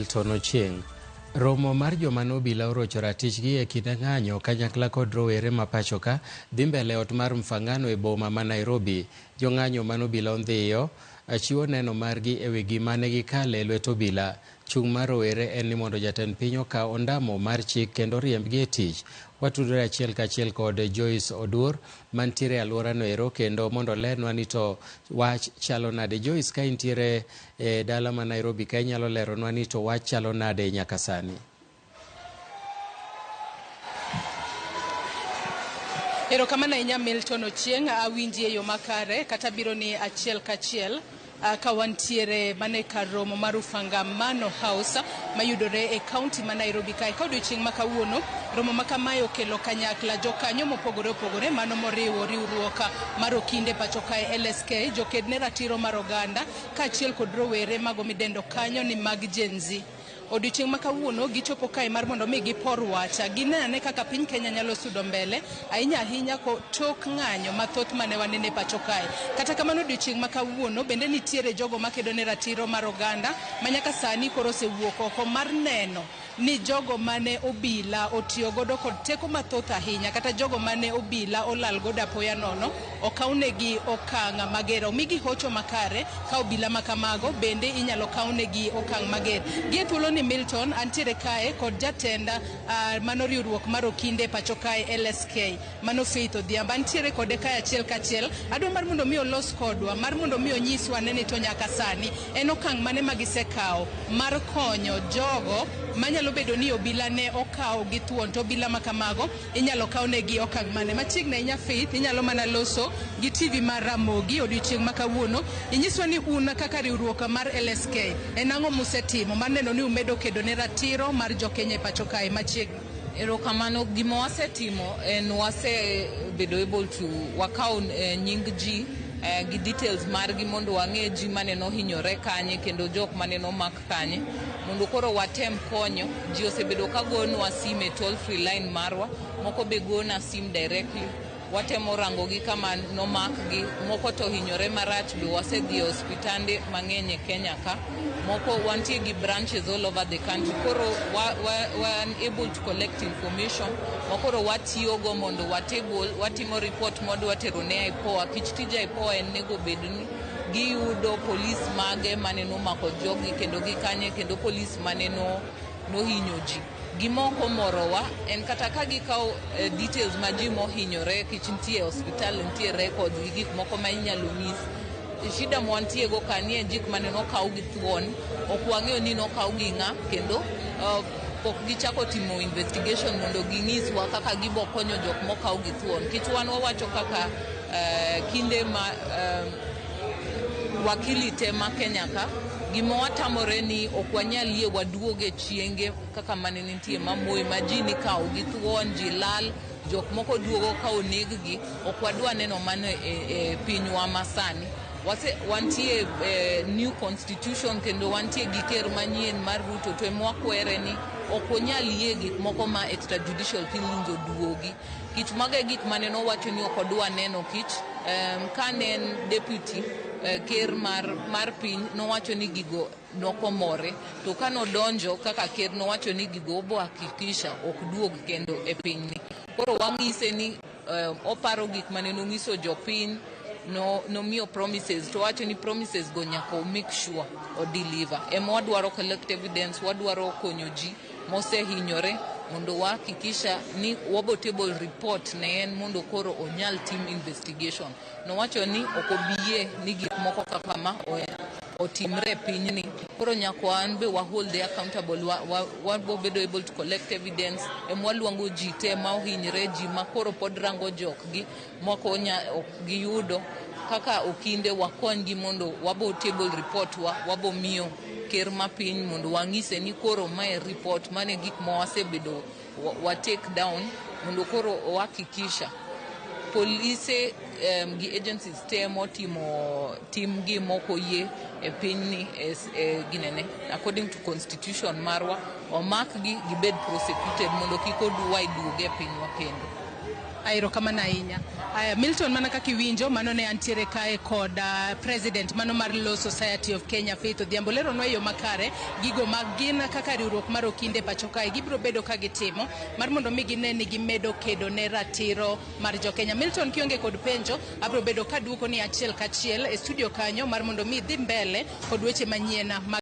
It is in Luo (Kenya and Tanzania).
Milton Ochieng. Romo mar joma nobila orocho ratichgi e kinde ng'anyo kanyakla kod rowere ma pachoka dhi mbele ot mar Mfangano e boma ma Nairobi. Jong'anyo manobila ondhiyo chiwo neno margi e wi gima ne gikale e lwet obila. Chung' mar rowere en ni mondo jatend piny okaw ondamo mar chik kendo riembgi e tich. Watudore achiel kachiel kod Joyce Oduor mantiere e alworano ero kendo mondo olernwa ni to wach chalo nade. Joyce, ka intiere e dala ma Nairobi ka inyalo leronwa ni to wach chalo nade nyaka sani? Erokamano ahinya Milton Ochieng', awinji e yo makare kata biro ni achiel kachiel ka wantiere mana e kar romo mar Ufangamano House mayudore e kaunti ma Nairobi kae. Ka odiochieng' ma kawuono, romo ma kamae okelo kanyakla jokanyo mopogore opogore, mano moriwo riwruok mar okinde pacho kae LSK, joked ne ratiro mar oganda kaachiel kod rowere mago midendo kanyo ni mag Gen Z. Odiochieng' ma kawuono gichopo kae mar mondo mi gipor wach, gine ane kaka piny Kenya nyalo sudo mbele ahinya ahinya ko tok ng'anyo mathoth mane wanene e pacho kae. Kata kamano odiochieng' ma kawuono bende nitiere jogo makedo ne ratiro mar oganda ma nyaka sani koro osewuok oko mar neno ni jogo mane obila otiyo godo kod teko mathoth ahinya kata jogo mane obila olal godo apoya nono okawnegi okang' mager, omigi hocho makare ka obila makamago bende inyalo kawnegi okang' mager. Gie thuolo ni Milton antiere kae kod jatenda mano riwruok mar okinde pacho kae LSK mano Faith Odhiambo antiere kode kae achiel kachiel. Adwa mar mondo mi olos kodwa mar mondo mi onyiswa ane ni to nyaka sani en okang' mane ma gisekawo mar konyo jogo manyalo bedo ni obila ne okawo gi thuon to obila ma kamago inyalo kawnegi okang' mane. Machiegni ahinya Faith, inyalo mana loso gi TV mar Ramogi odiochieng' ma kawuono. Inyiswa ni un kaka riwruok mar LSK en ang'o musetimo mar neno ni umedo kedo ne ratiro mar jokenya e pacho kae machiegni? Erokamano, gima wasetimo en wasebedo able to wakaw nying ji gi details margi mondo wang'e ji mane nohinyore kanye kendo jok mane nomak kanye mondo koro watem konyo ji. Osebedo ka gonwa sim e toll free line marwa, moko be gona sim directly. Watemo rango gi kama nomakgi, moko to hinyore marach be wasedhi e osiptande mang'eny e Kenya ka, moko wantie gi branches all over the country. Koro wan able to collect information ma koro watiyogo mondo watable, watimo report mwadwa tero ne IPOA. Kich tij IPOA en nego bed ni giyudo polis mage mane nomako jogi kendo gi kanye kendo polis mane nohinyo ji. Gima ok omorowa en kata ka gikawo details ma ji mohinyore kich nitie e osiptal, nitie records gi gik moko ma inyalo nyis. Shida mwantie go ka ni en jik mane nokaw gi thuon, ok wang'eyo ni nokaw gi ng'a kendo pok gichako timo investigation mondo ginyiswa kaka gibo konyo jok mokaw gi thuon. Kich wan wawacho kaka kinde ma wakili te ma Kenya ka, gima watamore ni ok wanyal yie waduog e chienge kaka mane nitie ma Moi ma ji nikawo gi thuon, ji lal, jok moko duogo ka oneg gi. Ok wadwa neno mano e pinywa masani. Wantie e new constitution kendo wantie gi ker manyien mar Ruto, to ema wakwere ni ok onyal yie gik moko ma extrajudicial killings oduogi. Kich mago e gik mane nowacho ni ok odwa neno kich kane en deputy ker mar piny nowacho ni gigo nokomore, to kanodonjo kaka ker nowacho ni gigo obo hakikisha ok duog kendo e pinyni. Koro wang'ise ni oparo gik mane nong'iso jopiny, nomiyo promises to wacho ni promises go nyaka o make sure o deliver. Ema wadwaro collect evidence, wadwaro konyo ji mosehinyore mondo wahakikisha ni wabo table report ne en mondo koro onyal tim investigation. Nowacho ni ok obi yie ni gik moko kaka ma otimre e pinyni. Koro nyaka wan be wa hold accountable, wabo bedo able to collect evidence. Ema waluongo ji te ma ohinyre, ji ma koro pod rango jokgi moko ok giyudo kaka okinde wakonygi mondo wabo table report wa wabo miyo ker ma piny mondo wang'ise ni koro mae report mane gik ma wasebedo wa take down mondo koro ohakikisha polise gi agencies te motimo timgi mok oyie e pinyni ginene according to constitution marwa omakgi gibed prosecuted mondo kik oduwa duog e pinywa kendo. Erokamano ahinya. Aya, Milton, mana kaka iwinjo, mano ne antiere kae kod president mano mar Law Society of Kenya, Faith Odhiambo, leronwa e yo makare gigo ma gin kaka riwruok mar okinde pacho kae gibiro bedo ka gitimo mar mondo mi gine ni gimedo kedo ne ratiro mar jokenya. Milton, kionge kod penjo, abiro bedo kaduoko ni achiel kachiel e studio kanyo mar mondo mi idhi mbele kod weche manyien mag